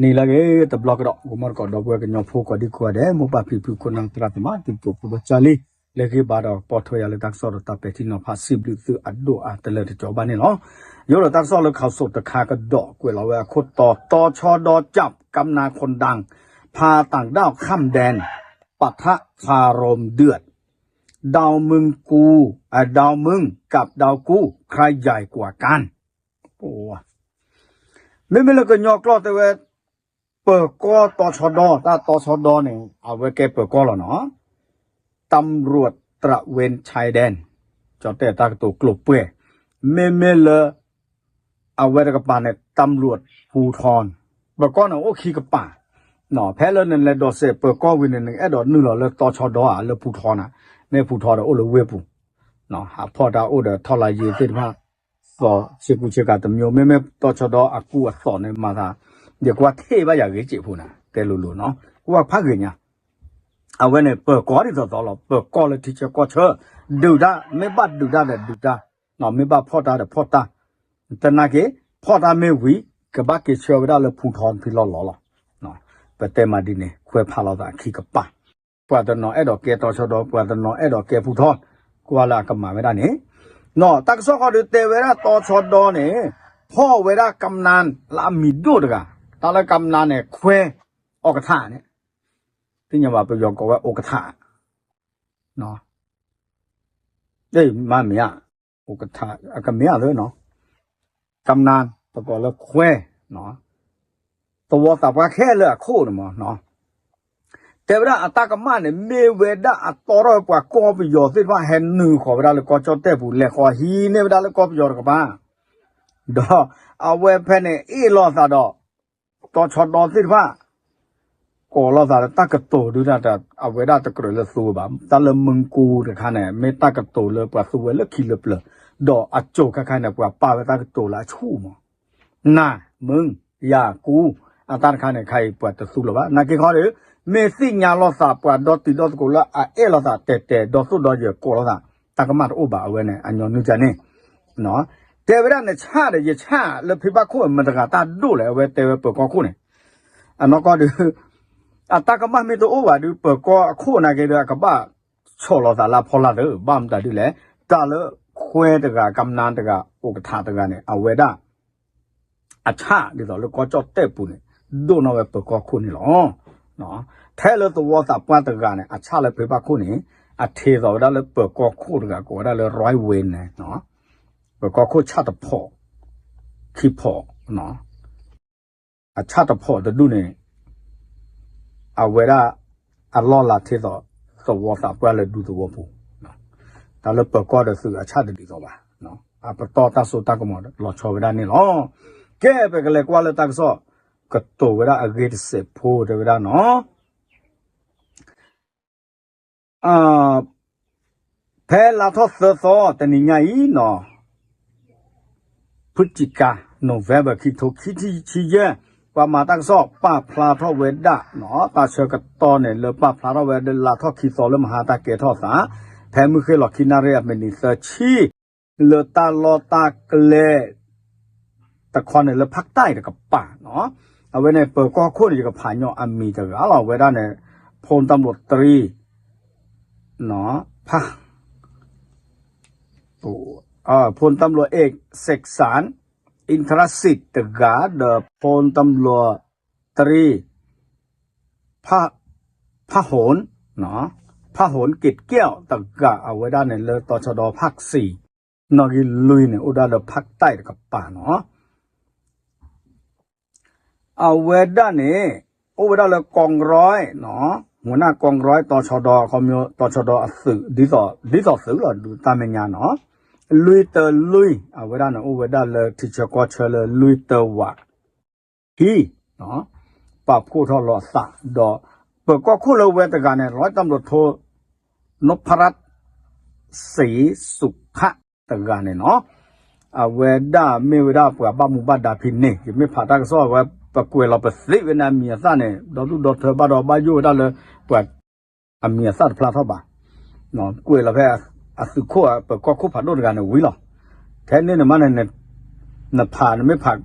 နံၤလၢအဂ့ၤ တဘျီကဒီး ဂီၤမီၢ်တကိး ဒီပုၢ်ဝဲၢ်ကညီဖိ ကိးဒံကိးဂၤဒဲး မိၢ်ပၢ်ဖံဖု ခိၣ်နၢ်သရၣ်သမါ သုးပူၤဖိဘၣ်ကၢ်လံ လၢဂ့ၢ်ဘါဒီး ပိာ်ထွဲယၤလၢတၢ်ကစီၣ်ဒီးတၢ်ပဲာ်ထံနီၤဖး စံးဘျုးသုအဒိၣ်အါတလၢတကီဘၣ်န့ၣ်လီၤ. ယအိၣ်ဒီးတၢ်ကစီၣ်လၢ ข่าวสด တခါကဒီး ကွဲးလီၤဝဲအခိၣ်တီ တီၤဆီဒီး จับกำนันคนดัง พาต่างด้าวข้ามแดน ปะทะคารมเดือด ดาวเมืองกู เอ่อ ดาวเมืองกับดาวกู้ ใครใหญ่กว่ากัน မ့မ့ၢ်လၢကညီကျိာ်တဲဝဲ ပၢၤကီၢ်တီၤဆီဒီ တၢ်တီၤဆီဒီန့ၣ် အဝဲကဲပၢၤကီၢ်လီၤနီၤ ตำรวจตระเวนชายแดน ကၠီတဲတၢ်ကတိၤကျိၤပှဲၤ မ့မ့ၢ်လၢ အဝဲတကပၤန့ၣ် ตำรวจภูธร ပၢၤကီၢ်န့ၣ်အိၣ်ခံကပၤ ဖဲလၢနလဲၤဒိးစဲးပၢၤကီၢ်ဝံၤန့ၣ် နကအဲၣ်ဒိးနုာ်လီၤလၢတီၤဆီဒီဧါ လၢဖူထီနၤ မ့ၢ်ဖူထီဒီးအိၣ်လၢဝ့ၢ်ပူၤ ဟးဖီၣ်တၢ်အိၣ်ဒီးထီၣ်လါယ့သ့ၣ်တဖၣ် သီးဆ့ကူဆ့ကၤတမျိုး မ့မ့ၢ်တီၤဆီဒီအကူအသိးန့ၣ်မၤသး ယကွၢ်ထံၣ်ဘၣ်ယၤဂ့ၤစ့ၢ်ဖိနၤ တဲလိၤလိၤနီၤ ကွၢ်ဖးဂ့ၤညါ အဝဲန့ၣ် ပၢၤကီၢ်ဒ်သိးသိးလီၤ ပၢၤကီၢ်လၢထံဆၢကီၢ်ဆၢ ဒုးတၢ် မ့ၢ်ဘၣ်ဒုးတၢ်ဒီးဒုးတၢ် မ့ၢ်ဘၣ်ဖီၣ်တၢ်ဒီးဖီၣ်တၢ် တနာ်က့ၤ ဖီၣ်တၢ်မ့ၢ်ဝံၤ ကဘၣ်က့ၤဆှၢဝဲဒၣ်လၢဖူထီဖံလီၢ်လီၤလီၤ ပတဲမၤဒ်န့ၣ် ခွဲးဖးလိာ်သးခံကပၤ ပှၤတနီၤအဲၣ်ဒိးကဲတီၤဆီဒီ ပှၤတနီၤအဲၣ်ဒိးကဲဖူထီ ကွၢ်လၢအကမၤဝဲဒၣ်န့ၣ် နီၤ တၢ်ကစီၣ်ဃီဒုးတဲဝဲဒၣ်တီၤဆီဒီန့ၣ် ဖီၣ်ဝဲဒၣ်ကမျၢၢ်လၢအမံၤဒိၣ်တဂၤ တၢ်လၢကမျၢၢ်န့ၣ် ခွဲး ဥက္ကဋ္ဌ န့ၣ် သ့ၣ်ညါဘၣ်ပယီၤကိးဝဲ ဥက္ကဋ္ဌ မ့ၢ်မ့ၢ်ဧါ ဥက္ကဋ္ဌ အကမ့ၢ်ဧါသ့နီၤ ကမျၢၢ် ပကိးလၢခွဲး သဝီသးပှၢ်ခဲလၢာ်အခိၣ်န့ၣ်မး တဲဝဲဒၣ်အတၢ်ကမၣ်န့ၣ် မ့ၢ်ဝဲဒၣ်အတီထီၣ်ဝဲပှၤကီၢ်ပယီၤသ့ၣ်တဖၣ်ဟဲနုာ်ဃီၤဝဲဒၣ်လၢကီၢ်ကၠီၣ်တဲၣ်ပူၤ လဲၤဃီၤဟံးန့ၢ်ဝဲဒၣ်လၢကီၢ်ပယီၤတကပၤ ဒီးအဝဲဖဲန့ၣ်အ့ၣ်လိာ်သးဒီး တီၤဆီဒီသ့ၣ်တဖၣ် ကိးလိာ်သးလၢတၢ်ကတိၤဒုးတၢ် အဝဲဒၣ်တကြၢးလၢသူဝဲဘၣ် တၢ်လၢမုၢ်ကူတခါန့ၣ် မ့ၢ်တၢ်ကတိၤလၢပှၤသူဝဲလၢခံလၢပျၢၤ ဒီးအစိၤခဲခါန့ၣ် ပှၤပာ်ဝဲတၢ်ကတိၤလၢအဆူၣ်မး နၤ မုၢ် ယၤ ကူ အတၢ်တခါန့ၣ် ခါအံၤပှၤတသူလၢၤဘၣ် နာ်က့ခီဒီး မ့ၢ်သ့ၣ်ညါလိာ်သးပှၤဒီတံၤဒီသကိးလၢအအဲၣ်လိာ်သးတဲာ်တဲာ် ဒီသိၣ်ဒီယဲၢ်ကိးလိာ်သး တၢ်ကမၣ်တအိၣ်ဘၣ်အဝဲန့ၣ် အညီနုၢ်ကန့ၣ် တဲဝဲဒၣ်န့ၣ် ဆၣ်ဒီးယဆၣ်လၢဖံဘၣ်ခိၣ်မတၤတဂၤတၢ်ဒိၣ်လဲၣ် အဝဲတဲဝဲပၢၤကီၢ်ခိၣ်န့ၣ် အနီၢ်ကီၢ်ဒုး အတၢ်ကမၣ်မ့ၢ်တအိၣ်ဘၣ်ဒုး ပၢၤကီၢ်အခိၣ်နာ်က့ဒီး အကဘၣ်ဆီၣ်လီၤသးလၢအဖီလာ်သ့ ဘၣ်မတၤဒ်လဲၣ် တၢ်လၢခွဲးတဂၤ ကမျၢၢ်တဂၤ ဥက္ကဋ္ဌ တဂၤန့ၣ် အဝဲဒၣ် အဆၣ်ဒ်သိးလၢကီၢ်ကၠီၣ်တဲၣ်ပူၤန့ၣ် ဒိၣ်နီၢ်ဝဲပၢၤကီၢ်ခိၣ်န့ၣ်လီၤ. ထဲလၢသဝီသးပှၢ်တဂၤန့ၣ် အဆၣ်လၢဖံဘၣ်ခိၣ်န့ၣ် အထံးသိးဝဲဒၣ်လၢပၢၤကီၢ်ခိၣ်တဂၤ ကိးဝဲဒၣ်လၢ ရွဲဝ့ၤန့ၣ် ပၢၤကီၢ်ခိၣ်ဆၣ်တဖိး ခံဖိး အဆၣ်တဖိးတဒူၣ်န့ၣ် အဝဲဒၣ် အလီၢ်လၤထံးသိး သဝီသးပှၢ်လၢဒူသဝီပူၤ တၢ်လၢပၢၤကီၢ်ဒီးသုးအဆၣ်တဒ်သိးဘၣ် အပတီၢ်တၢ်စိတၢ်ကမီၤလီၤဆီဝဲဒၣ်န့ၣ်လီၤ. ကဲ ပကလဲၤကွၢ်လၢတၢ်ကစီၣ် ကတိၤဝဲဒၣ်အဂ့ၢ်တစဲးဖိတဲဝဲဒၣ်နီၤ ဖဲလါထီၣ်သၢသီ တနံၤညါအံၤနီၤ พฤศจิกา November ခံကထိခံဆံယဲၢ် ပှၤမၤတၢ်ကစီၣ်ပာ်ဖျါထီၣ်ဝဲဒၣ်နီၤ တၢ်ဆၢကတီၢ်န့ၣ် လၢပာ်ဖျါထီၣ်ဝဲဒၣ်လါထီၣ်ခံသီလၢမဟါတၢ်ကဲထီၣ်သး ဖဲမုၢ်ဃ့ၢ်လီၤခံနၣ်ရံၣ်အမံးနံးသၢဆံ လၢတၢ်လီၢ်တၢ်ကျဲ တခီန့ၣ်လၢဖၣ်တၢ်တကပၤနီၤ အဝဲန့ၣ် ပၢၤကီၢ်ခိၣ်န့ၣ် ယကဖးညီအမံၤတဂၤလီၤ အဝဲဒၣ်န့ၣ် ဖိတံၤ ဖ พลตำรวจเอก เสกสรร อินทรสิทธิ์ တဂၤ ဒီး พลตำรวจตรี พะ พะหน พะหน เกตแก้ว တဂၤ အဝဲဒၣ်န့ၣ် လၢတီၤဆီဒီဖၣ်စံၤ နီၣ်ဂံၢ်လွံၢ်န့ၣ် အိၣ်ဒၣ်လၢဖၣ်တၢ်တကပၤနီၤ အဝဲဒၣ်န့ၣ် အိၣ်ဝဲဒၣ်လၢ กองร้อย နီၤ หัวหน้ากองร้อย တီၤဆီဒီ ခီဖျိတီၤဆီဒီအသုး ဒ်သိးသုးလီၤ ဒုးတၢ်မဲာ်ညါနီၤ လွံၢ်တၢလွံၢ် အဝဲဒၣ်န့ၣ် အိၣ်ဝဲဒၣ်လၢထံဆၢကီၢ်ဆၢလၢလွံၢ်တၢဝး ဟံၣ် ပာ်ဖှိၣ်ထီၣ်လီၤအသး ဒီးပၢၤကီၢ်ခိၣ်လၢဝဲတဂၤန့ၣ် ร้อยตำรวจโท นพรัตน์ ศรีสุขะ တဂၤန့ၣ်နီၤ အဝဲဒၣ်မ့ၢ်ဝဲဒၣ်ပှၤဘၣ်မူဘၣ်ဒါဖဲန့ၣ် ယမ့ၢ်ဖးတၢ်ကစီၣ်ဝဲ ပကွဲးလီၤပသ့ဝဲန့ၣ်အမံၤအသၣ်န့ၣ် ဒီဒူၣ်ဒီထၢဘၣ်ဒီးဘၣ်ယိၣ်ဝဲဒၣ်လၢ ပှၤ အမံၤအသၣ်တဖျါထီၣ်ဘၣ်, ကွဲးလီၤဖဲအသုးခိၣ် ပၢၤကီၢ်ခိၣ်ဖးဒိၣ်တဂၤန့ၣ်ဝံၤလီၤ. ထဲန့ၣ်န့ၣ်မးန့ၣ် နဖးနမ့ၢ်ဖး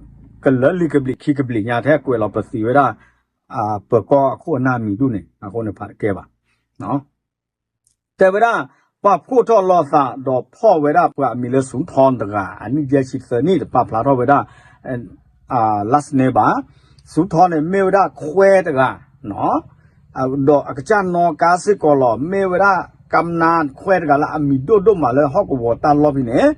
ကလၢာ်လံာ်ကဘျံးခံကဘျံးညါထဲကွဲးလီၤပသံးဝဲဒၣ် ပၢၤကီၢ်အခိၣ်အနၢ်မံၤဒူၣ်န့ၣ် အဃိန့ၣ်ဖးတကဲဘၣ် တဲဝဲဒၣ် ပာ်ဖှိၣ်ထီၣ်လိာ်သးဒီးဖီၣ်ဝဲဒၣ်ပှၤအမံၤလၢ စူထီတဂၤ အနံၣ်ယဲၢ်ဆံသၢနံၣ် တပာ်ဖျါထီၣ်ဝဲဒၣ် last name ဘၣ်. စူထီန့ၣ်မ့ၢ်ဝဲဒၣ်ခွဲတဂၤ ဒီးအကစၢ်နီၣ်ကါစ့ၢ်ကီးလီၤ မ့ၢ်ဝဲဒၣ်ကမျၢၢ်ခွဲတဂၤလၢအမံၤဒိၣ်ဒိၣ်မးလၢဟီၣ်ကဝီၤတၢ်လီၢ်ဖဲန့ၣ်,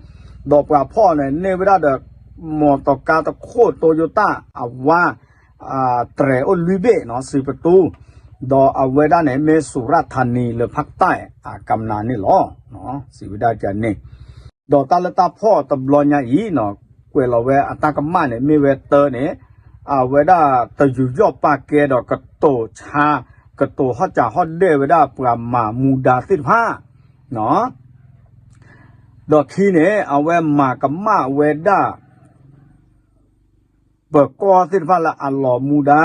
ဒီးပှၤဖီၣ်န့ၣ်န့ၢ်ဝဲဒၣ်ဒီး မီၢ်တီၤကါတခိၣ် Toyota အဝါ တြဲၤအိၣ်လွံၢ်ဘ့ၣ်နီၤ စံးပတူ ဒီးအဝဲဒၣ်န့ၣ် မ့ၢ်စူၤရၣ်ထါနံၤလၢဖးတၢ်အကမျၢၢ်န့ၣ်လီၤ. စံးဝဲဒၣ်ကန့ၣ် ဒီးတၢ်လၢတၢ်ဖီၣ်တဘျီညါအံၤနီၤ ကွဲးလီၤဝဲအတၢ်ကမၣ်န့ၣ် မ့ၢ်ဝဲတၢန့ၣ် အဝဲဒၣ်တယူးယီၣ်ပာ်ကဲဒီးကတိၤဆါ ကတိၤဟီၣ်စၢ်ဟီၣ်ဒဲးဝဲဒၣ်ပှၤမၤမူဒါသ့ၣ်တဖၣ် ဒီးခံန့ၣ် အဝဲမၤကမၣ်ဝဲဒၣ် ပၢၤကီၢ်သ့ၣ်တဖၣ်လၢအလီၤမူဒါ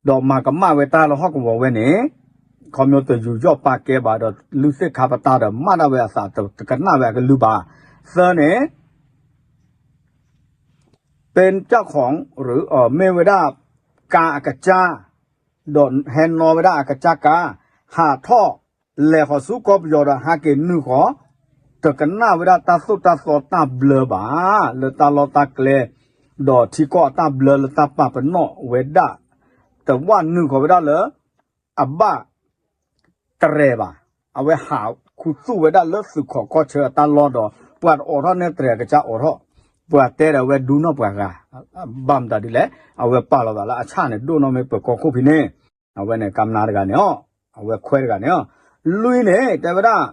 ဒီးမၤကမၣ်ဝဲတၢ်လၢဟီၣ်ကဝီၤဝဲန့ၣ် ခီဖျိတယူးယီၣ်ပာ်ကဲဘၣ်ဒီးလုၢ်သ့ၣ်ခါပတာ်ဒီးမၣ်ဒၣ်ဝဲအသးတကနၣ်ဝဲအကလုၢ်ဘၣ်. သၢန့ၣ် ပၢၤကီၢ်ခိၣ် မ့ၢ်ဝဲဒၣ် ကါအကစၢ် ဒီးဟဲနီၣ်ဝဲဒၣ်အကစၢ်ကါ ဟးထီၣ်လဲၤဃီၤဆူကီၢ်ပယီၤဒီးဟးက့ၤနုာ်ဃီၤ တကနၣ်ဝဲဒၣ်တၢ်သိၣ်တၢ်သီတၢ်ဘျၢဘၣ် လၢတၢ်လီၢ်တၢ်ကျဲ ဒီးထံကီၢ်အတၢ်ဘျၢလၢတၢ်ပာ်ပနီၣ်ဝဲဒၣ် တဝၣ်နုာ်ဃီၤဝဲဒၣ်လၢ အဘၣ် တြဲၤဘၣ်. အဝဲဟးခူသူၣ်ဝဲဒၣ်လၢသုးခိးကီၢ်ဆၢအတၢ်လီၢ်ဒီး ပှၤတအိးထီၣ်န့ၢ်တြဲၤအကစၢ်အိးထီၣ် ပှၤတဲဒီးအဝဲဒူနီၢ်ပှၤဂၤ ဘၣ်မတၤဒ်လဲၣ် အဝဲပာ်လီၤသးလၢအဆၣ်န့ၣ်ဒိၣ်နီၢ်မ့ၢ်ပၢၤကီၢ်ခိၣ်ဖဲန့ၣ် အဝဲန့ၣ်ကမျၢၢ်တဂၤန့ၣ်အီၤ အဝဲခွဲတဂၤန့ၣ်အီၤ လွံၢ်န့ၣ် တဲဝဲဒၣ်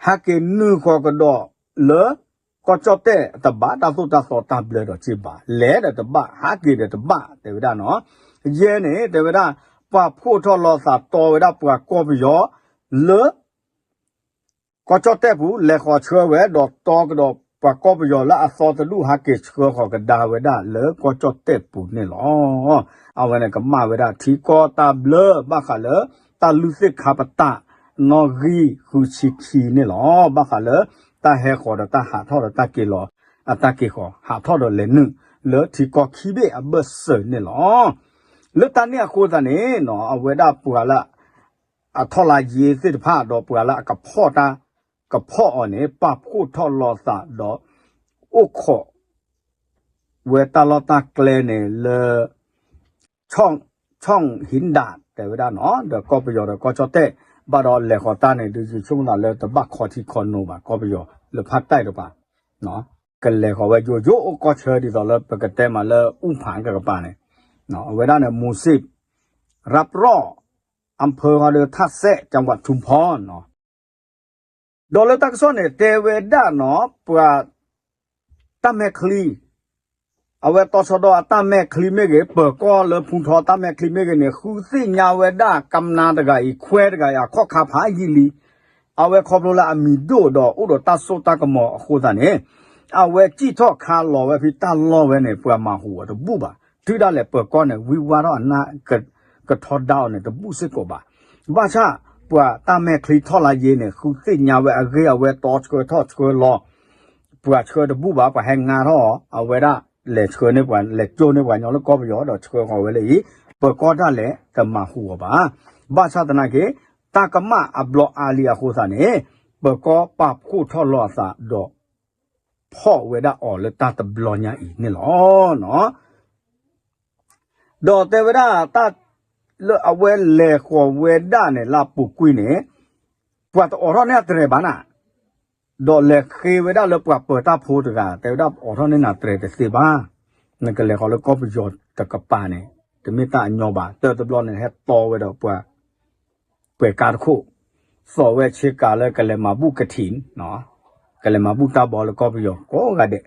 ဟဲက့ၤနုာ်ဃီၤကဒီးလၢ ကီၢ်ကၠီၣ်တဲၣ်တဘၣ် တၢ်သိၣ်တၢ်သီတၢ်ဘျၢဒီးစ့ၢ်ဘၣ် လဲၤဒီးတဘၣ် ဟးက့ၤဒီးတဘၣ် တဲဝဲဒၣ်နီၤ. ယဲၢ်န့ၣ် တဲဝဲဒၣ် ပာ်ဖှိၣ်ထီၣ်လိာ်သးတီဝဲဒၣ်ပှၤကီၢ်ပယီၤလၢ ကီၢ်ကၠီၣ်တဲၣ်ပူၤ လဲၤဃီၤဆှၢဝဲ ဒီးတီကဒီးပှၤကီၢ်ပယီၤလၢအသီတဒူၣ် ဟးက့ၤဆှၢဃီၤကဒါဝဲဒၣ်လၢကီၢ်ကၠီၣ်တဲၣ်ပူၤန့ၣ်လီၤ. အဝဲန့ၣ်ကမၣ်ဝဲဒၣ်ထံကီၢ်တၢ်ဘျၢ ဘၣ်ဃးလၢ တၢ်လုၢ်သ့ၣ်ခါပတာ် နီၣ်ဂံၢ်ဃုဆံခံန့ၣ်လီၤ. ဘၣ်ဃးလၢ တၢ်ဟဲဃီၤဒီးတၢ်ဟးထီၣ်ဒီးတၢ်က့ၤလီၤ အတၢ်က့ၤဃီၤ ဟးထီၣ်ဒီးလဲၤနုာ် လၢထံကီၢ်ခံဘ့ၣ်အဘၢၣ်စၢၤန့ၣ်လီၤ. လၢတၢ်န့ၣ်အဃိသတးန့ၣ် အဝဲဒၣ်ပှၤလၢ အထီၣ်လါယ့သ့ၣ်တဖၣ် ဒီးပှၤလၢအကဖီၣ်တၢ် ကဖီၣ်အီၤန့ၣ် ပာ်ဖှိၣ်ထီၣ်လိာ်သးဒီး အိၣ်ခိး ဝဲတၢ်လီၢ်တၢ်ကျဲန့ၣ်လၢ ဆီၣ်ဟံးဒၣ် တဲဝဲဒၣ်နီၤ ဒီးကီၢ်ပယီၤဒီးကီၢ်ကၠီၣ်တဲၣ် ဘၣ်ဒီးလဲၤဃီၤတၢ်န့ၣ် ဒုးယဆိကမိၣ်သးလၢတဘၣ်ခီထံခီနိဘၣ် ကီၢ်ပယီၤလၢဖးတၢ်တပၤ ကလဲၤဃီၤဝဲယိယိအိၣ်ကီၢ်ဆၢဒ်သိးလၢပကတဲမးလၢအူၣ်ဖးကကပၤန့ၣ် အဝဲဒၣ်န့ၣ် မူစ့း ရၢ်ပရီၣ် အၣ်ဖၢၣ်ဃီဒီးထၣ်စဲး ကၠၣ်ဝးထူဖီနီၤ ဒီးလၢတၢ်ကစီၣ်န့ၣ် တဲဝဲဒၣ်နီၤ ပှၤ တၢ်မဲာ်ချံ အဝဲတီၤဆီဒီးအတၢ်မဲာ်ချံမ့ၢ်ဂ့ၤ ပၢၤကီၢ်လၢဖူထီတၢ်မဲာ်ချံမ့ၢ်ဂ့ၤန့ၣ် ဃုသ့ၣ်ညါဝဲဒၣ်ကမျၢၢ်တဂၤအံၤ ခွဲတဂၤအံၤ အခီၣ်ခါဖးယံာ်လံ. အဝဲခီဖျိလၢအမံၤဒိၣ်ဒီးအိၣ်ဒီးတၢ်စိတၢ်ကမီၤအဃိသတးန့ၣ် အဝဲစံၣ်ထီၣ်ခါလီၤဝဲဖဲတၢ်လီၢ်ဝဲန့ၣ် ပှၤမၤဟူးအီၤတဘူၣ်ဘၣ်. တုၤဒၣ်လဲာ်ပၢၤကီၢ်န့ၣ် ဝံဝါထီၣ်အနၢ် ကထီဒါအီၤန့ၣ် တဘူၣ်စ့ၢ်ကီးဘၣ်. ဘၣ်ဆၣ်ပှၤတၢ်မဲာ်ချံထီၣ်လါယ့န့ၣ် ဃုသ့ၣ်ညါဝဲအဂ့ၢ်အဝဲတီဆှၢထီၣ်ဆှၢလီၤ ပှၤဆှၢတဘူၣ်ဘၣ် ပှၤဟဲငါထီၣ်အီၤ အဝဲဒၣ်လဲၤဆှၢန့ၢ်ပှၤ လဲၤကၠိန့ၢ်ပှၤညီလၢကီၢ်ပယီၤဒီးဆှၢဃီၤဝဲလၢအံၤ ပၢၤကီၢ်ဒၣ်လဲာ်တမၤဟူးအီၤဘၣ်. ဘၣ်ဆၣ်သနာ်က့ တၢ်ကမၣ်အဘျီအါလံအဃိသတးန့ၣ် ပၢၤကီၢ်ပာ်ဖှိၣ်ထီၣ်လိာ်အသးဒီး ဖီၣ်ဝဲဒၣ်အီၤလၢတၢ်တဘျီညါအံၤန့ၣ်လီၤ. ဒီးတဲဝဲဒၣ် တၢ်လၢအဝဲလဲၤဃီၤဝဲဒၣ်န့ၣ် လၢအပူၤကွံာ်န့ၣ် ပှၤတအိးထီၣ်န့ၢ်အတြဲၤဘၣ်နၤ, ဒီးလဲၤဃ့ဝဲဒၣ်လၢပှၤပၢၤတၢ်ဖိတဂၤ တဲဝဲဒၣ်အိးထီၣ်န့ၢ်နၤတြဲၤတသ့ဘၣ်, နကလဲၤဃီၤလၢကီၢ်ပယီၤတကပၤန့ၣ် တမ့ၢ်တၢ်အညီဘၣ်, တၢ်တဘျီန့ၣ် ဟဲတီဝဲဒီးပှၤ ပှဲၤကါတခိၣ်, သိးဝဲဆ့ကၤလၢကလဲၤမၤဘူၣ်ကထံၣ်, ကလဲၤမၤဘူၣ်တၢ်ဘီလၢကီၢ်ပယီၤကိးဂၤဒဲး,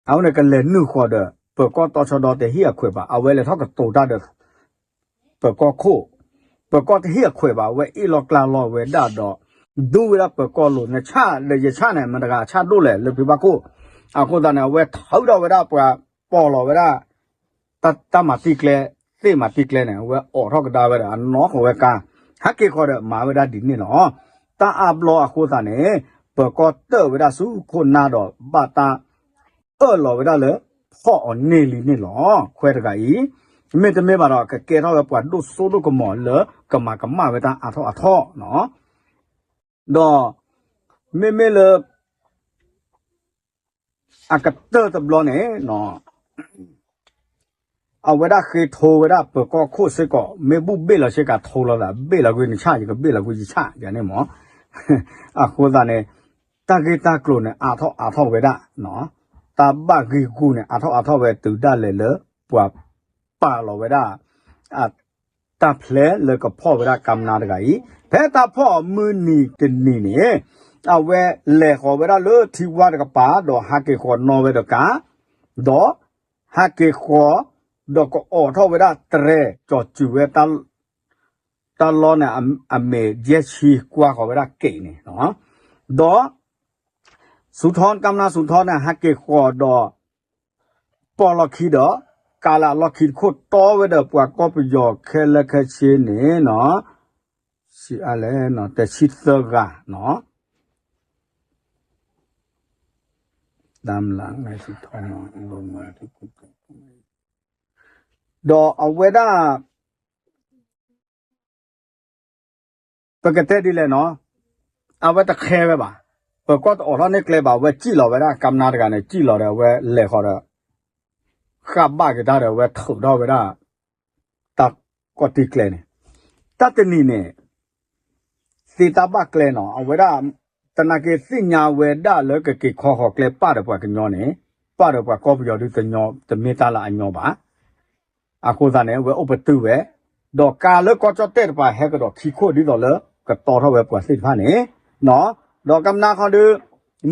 အဝဲန့ၣ်ကလဲၤနုာ်ဃီၤဒီး ပၢၤကီၢ်တီၤဆီဒီတဟ့ၣ်အခွဲးဘၣ်, အဝဲလဲၤထီၣ်ကတိၤတၢ်ဒီး ပၢၤကီၢ်ခိၣ်, ပၢၤကီၢ်တဟ့ၣ်အခွဲးဘၣ်, အဝဲအ့ၣ်လီၤကျါလီၤဝဲဒၣ်ဒီး ဒူဝဲဒၣ်ပၢၤကီၢ်လိၤ နဆၣ်ဒီးယဆၣ်န့ၣ် မတၤတဂၤအဆၣ်ဒိၣ်လဲၣ် လၢဖံဘၣ်ခိၣ်, အဃိသတးန့ၣ် အဝဲထုးထီၣ်ဝဲဒၣ်ပှၤ ပိာ်လီၤဝဲဒၣ် တၢ်မၤတံၢ်ကျဲ, သ့ၣ်မၤတံၢ်ကျဲန့ၣ် အဝဲအိးထီၣ်ကဒါဝဲဒီး အနီၣ်ဃီၤဝဲကါ, ဟဲက့ၤဃီၤဒီးမၤဝဲဒၣ်ဒ်န့ၣ်လီၤ. တၢ်အါဘျီအဃိသတးန့ၣ် ပၢၤကီၢ်တၢၣ်ဝဲဒၣ်ဆူခိၣ်နၢ်ဒီး ဘၣ်တၢ်အၢၣ်လီၤဝဲဒၣ်လၢ ဖီၣ်အီၤန့ၢ်လံန့ၣ်လီၤ. ခွဲးတဂၤအံၤ မ့တမ့ၢ်ဘၣ်ဒီး ကကဲထီၣ်ဝဲပှၤဒိၣ်စိဒိၣ်ကမီၤလၢကမၤကမၣ်ဝဲတၢ်အါထီၣ်အါထီၣ်နီၤ. ဒီး မ့မ့ၢ်လၢ အကတၢၢ်တဘျီန့ၣ် အဝဲဒၣ်ဃ့ထိဝဲဒၣ်ပၢၤကီၢ်ခိၣ်စ့ၢ်ကီး မ့ၢ်ဘူၣ်ဘ့ၣ်လီၤစ့ၢ်ကီးထိလီၤသး ဘ့ၣ်လီၤကွံာ်နဆၣ် ယကဘ့ၣ်လီၤကွံာ်ယဆၣ်ယၤန့ၣ်မး. အဃိသတးန့ၣ် တၢ်ဂ့ၢ်တၢ်ကျိၤန့ၣ် အါထီၣ်အါထီၣ်ဝဲဒၣ် တၢ်ဘၣ်ဂံၢ်ဂူာ်န့ၣ် အါထီၣ်အါထီၣ်ဝဲတုၤဒၣ်လဲာ်လၢ ပှၤပာ်လီၤဝဲဒၣ် တၢ်ဖျဲးလၢကဖီၣ်ဝဲဒၣ်ကၤမနၤတဂၤအံၤ ဖဲတၢ်ဖီၣ်အီၤမုၢ်နံၤတနံၤန့ၣ် အဝဲလဲၤဃီၤဝဲဒၣ်လၢထံဝါတကပၤ ဒီးဟးက့ၤဃီၤနီၣ်ဝဲဒီးကၤ ဒီးဟးက့ၤဃီၤ ဒီးကအိးထီၣ်ဝဲဒၣ်တြဲၤ ကၠီၤစူၤဝဲ တၢ်လီၢ်န့ၣ် အမ့ၢ်ယဲၢ်ဆံ ကွၢ်ဃီၤဝဲဒၣ်က့ၤန့ၣ် ဒီး စူၤထီ ကၤမနၤစူၤထီန့ၣ် ဟးက့ၤဃီၤဒီး ပိာ်လီၢ်ခံဒီး ကၤလၢအလီၢ်ခံတခိၣ် တီဝဲဒီးပှၤကီၢ်ပယီၤခဲလၢာ်ခဲဆ့န့ၣ် ဆံးအါလဲၣ် တဆံသၢဂၤနီၤ ဒီးအဝဲဒၣ် ပကတဲဒ်လဲၣ်နီၤ, အဝဲတခဲဝဲဘၣ်. ပၢၤကီၢ်တအိးထီၣ်န့ၢ်ကျဲဘၣ်, အဝဲစံၣ်လီၤဝဲဒၣ် ကၤမနၤတဂၤန့ၣ် စံၣ်လီၤဒီး အဝဲလဲၤဃီၤဒီး ဃၣ်ဘၣ်က့ၤတၢ်ဒီး အဝဲထုးထီၣ်ဝဲဒၣ် တၢ်ကီၢ်တံၢ်ကျဲန့ၣ်, တၢ်တနံၤန့ၣ် သ့တၢ်ဘၣ်ကျဲနီၤ, အဝဲဒၣ် သနာ်က့သ့ၣ်ညါဝဲဒၣ်လၢကက့ၤခီဃီၤကျဲပာ်ဒီးပှၤကညီန့ၣ်, ပာ်ဒီးပှၤကီၢ်ပယီၤဒုးတညီ, တမ့ၢ်တၢ်လၢအညီဘၣ်. အဃိသတးန့ၣ် အဝဲအိၣ်ပတုာ်ဝဲ, ဒီးကၤလၢကီၢ်ကၠီၣ်တဲၣ်တပၤဟဲကဒီးခံခိၣ်ဒ်သိးလၢကတီထီၣ်ဝဲပှၤသ့ၣ်တဖၣ်န့ၣ်, ဒီးကၤမနၤခီဒုး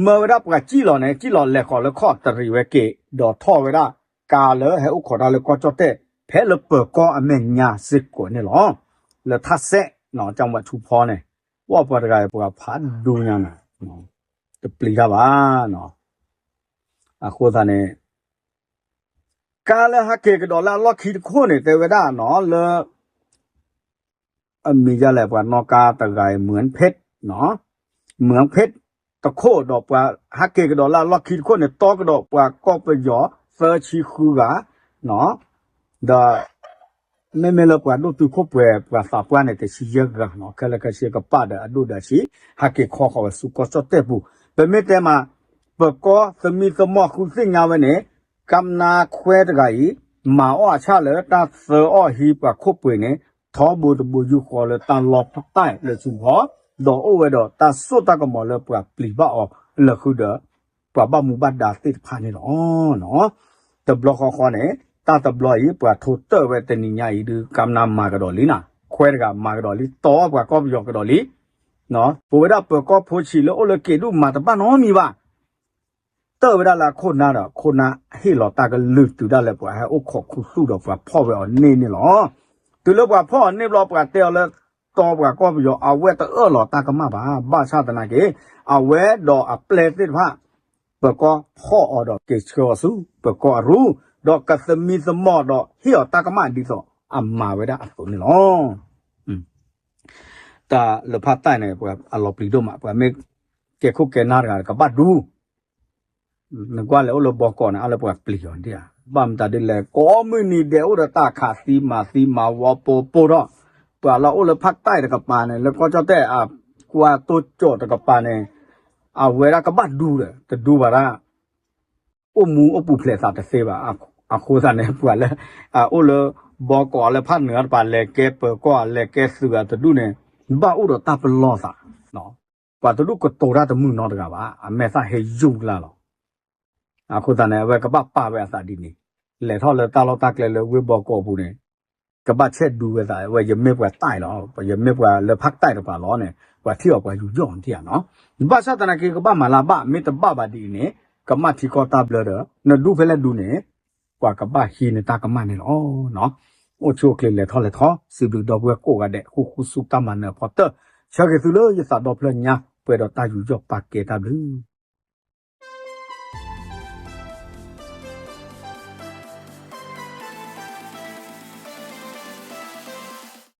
မၢဝဲဒၣ်ပှၤစံၣ်လီၤန့ၣ် စံၣ်လီၤလဲၤဃီၤလၢခီၣ်တရံးဝဲက့ၤ ဒီးထီၣ်ဝဲဒၣ်ကၤလၢဟဲအိၣ်ခိးတၢ်လၢကီၢ်ကၠီၣ်တဲၣ် ဖဲလၢပၢၤကီၢ်အမဲာ်ညါစ့ၢ်ကီးန့ၣ်လီၤ. လၢထၣ်စဲး ကၠီမွဲၣ်ထူဖီန့ၣ်, ဝဲပှၤတဂၤပှၤဖးဒိၣ်ညါန့ၣ် တပျံၤတၢ်ဘၣ်. အဃိသတးန့ၣ် ကၤလၢဟးက့ၤကဒီးလၢအလီၢ်ခံတခိၣ်န့ၣ် တဲဝဲဒၣ်နီၤ လၢ အမံၤဒ်လဲၣ် ပှၤနီၣ်ကါတဂၤအံၤ မုၢ်ဖ့း, မုၢ်ဖ့းတခိၣ်ဒီးပှၤဟးက့ၤကဒီးလၢအလီၢ်ခံတခိၣ်န့ၣ် တီကဒီးပှၤကီၢ်ပယီၤသၢဆံဃုဂၤ, ဒီး မ့မ့ၢ်လၢပှၤဒိၣ်တုာ်ခိၣ်ပှဲၤပှၤသးပှၢ်န့ၣ် တဆံယဲၢ်ဂၤနီၤ, ခဲလၢာ်ခဲဆ့ကပာ်ဒီးအဒိၣ်ဒီးအဆံး ဟးက့ၤခီဃီၤဝဲဆူကီၢ်ကၠီၣ်တဲၣ်ပူၤ, ပမ့ၢ်တဲမး ပၢၤကီၢ်သမံသမိးဃုသ့ၣ်ညါဝဲန့ၣ် ကၤမနၤခွဲးတဂၤအံၤ မၤအီၣ်အဆၣ်လၢတၢ်သၢအီၣ်ဟံးပှၤခိၣ်ပှ့ၤန့ၣ် ထီဘိတဘိယူၢ်ဃီလၢတၢ်လီၢ်ဖးတၢ်လၢဆူဖီ, ဒီးအိၣ်ဝဲဒီးတၢ်စိတၢ်ကမီၤလၢပှၤပျံၤဘၣ်အီၤလၢဃုာ်ဒီး ပှၤဘၣ်မူဘၣ်ဒါသ့ၣ်တဖၣ်န့ၣ်လီၤ. တဘျီဃီဃီန့ၣ် တၢ်တဘျီအံၤ ပှၤထိတၢၣ်ဝဲတနံၤညါအံၤဒုး ကၤမနၤမၤကဒီးလံနီၤ, ခွဲးတဂၤမၤကဒီးလံ, တီအီၣ်ပှၤကီၢ်ပယီၤကဒီးလံ, ပဝဲဒၣ်ပၢၤကီၢ်ဖိဆံးလၢအိၣ်လၢက့ၤဒူၣ်မၤတဘၣ်နီတမံၤဘၣ်. တၢၣ်ဝဲဒၣ်လၢအခိၣ်နၢ်ဒီး ခိၣ်နၢ်ဟ့ၣ်လီၤတၢ်ကလုၢ်တုၤဒၣ်လဲာ်ပှၤဟဲအိၣ်ခိးခူသူၣ်ဒီးပှၤဖီၣ်ဝဲအီၤန့ၢ်န့ၣ်လီၤ. တုၤလၢပှၤဖီၣ်အီၤန့ၢ်ဘျီ ပှၤတဲအီၤလၢ တီပှၤကီၢ်ပယီၤ အဝဲတအၢၣ်လီၤတၢ်ကမၣ်ဘၣ်. ဘၣ်ဆၣ်သနာ်က့ အဝဲဒီးအပျဲၢ်သ့ၣ်တဖၣ် ပၢၤကီၢ်ဖီၣ်အီၤဒီးက့ၤဆှၢအီၤဆူ ပၢၤကီၢ်အရူ ဒီးကသမံသမိးဒီးဟ့ၣ်အီၤတၢ်ကမၣ်ဒ်သိးအမၤဝဲဒၣ်အသိးန့ၣ်လီၤ. တၢ်လၢဖးတၢ်န့ၣ် ပှၤအလီၤပျံၤဒိၣ်မး ပှၤမ့ၢ်ကဲခိၣ်ကဲနၢ်တဂၤကဘၣ်ဒူ နကွၢ်လဲၤအိၣ်လၢဘီကီးန့ၣ် အါလၢပှၤပျံၤအီၤဒၣ်ဧါ, ဘၣ်မတၤဒ်လဲၣ် ကိးမုၢ်နံၤဒဲးအိၣ်ဒီးတၢ်ခးသံမၤသံမၤဝီပိာ်ပိာ်ထီၣ်, ပှၤလၢအိၣ်လၢဖးတၢ်တကပၤန့ၣ် လၢကီၢ်ကၠီၣ်တဲၣ်အကွၢ်တိၢ်ကၠီၣ်တကပၤန့ၣ် အဝဲဒၣ်ကဘၣ်ဒူဒီး တဒူဘၣ်ဒၣ် အိၣ်မူအိၣ်ပူၤဖျဲးသးတသ့ဘၣ်. အဃိသတးန့ၣ် ပှၤလၢ အအိၣ်လၢ ဘီကီးလၢဖးနၢၤတပၤ လဲၤကဲပၢၤကီၢ် လဲၤကဲသုးအတဒူၣ်န့ၣ် ဘၣ်အိၣ်ဒီးတၢ်ပလီၢ်သး, ပှၤတဒူၣ်ကတိၤတၢ်တမုာ်နီတဂၤဘၣ် အမဲာ်သၣ်ဟဲယူၤကျါလီၤ. အဃိသတးန့ၣ် အဝဲကဘၣ်ပာ်ဝဲအသးဒ်န့ၣ် လဲၤထီၣ်လၢတၢ်လီၢ်တၢ်ကျဲလၢဝ့ၢ်ဘီကီးအပူၤန့ၣ် ကဘၣ်ဆဲးဒူဝဲသး ဝဲယမ့ၢ်ပှၤတၢ်လီၤ ယမ့ၢ်ပှၤလၢဖးတၢ်တပၤလီၤန့ၣ် ပှၤထံၣ်အီၤပှၤယူးယီၣ်နထံၣ်ဧါနီၤ. ဘၣ်ဆၣ်သနာ်က့ ကဘၣ်မၤလၢဘၣ် မ့ၢ်တဘၣ်ဘၣ်ဒ်အံၤန့ၣ် ကမၣ်ထံကီၢ်တၢ်ဘျၢဒီး နဒူဖဲလဲၣ်ဒူန့ၣ် ပှၤကဘၣ်ဟံးနတၢ်ကမၣ်န့ၣ်လီၤ. အိၣ်ဆူၣ်အိၣ်ချ့လဲၤထီၣ်လဲၤထီ စံးဘျုးဒီပုၢ်ဝဲၢ်ကိးဂၤဒဲး ဃူဃူဆူတၢ်မၤနၢၤအဖီတၢၢ် ဆၢဂ့ၤသုလၢယသးဒီဖျၢၣ်ညါ ပှဲၤဒီးတၢ်ယူးယီၣ်ပာ်ကဲတၢ်ဘျုး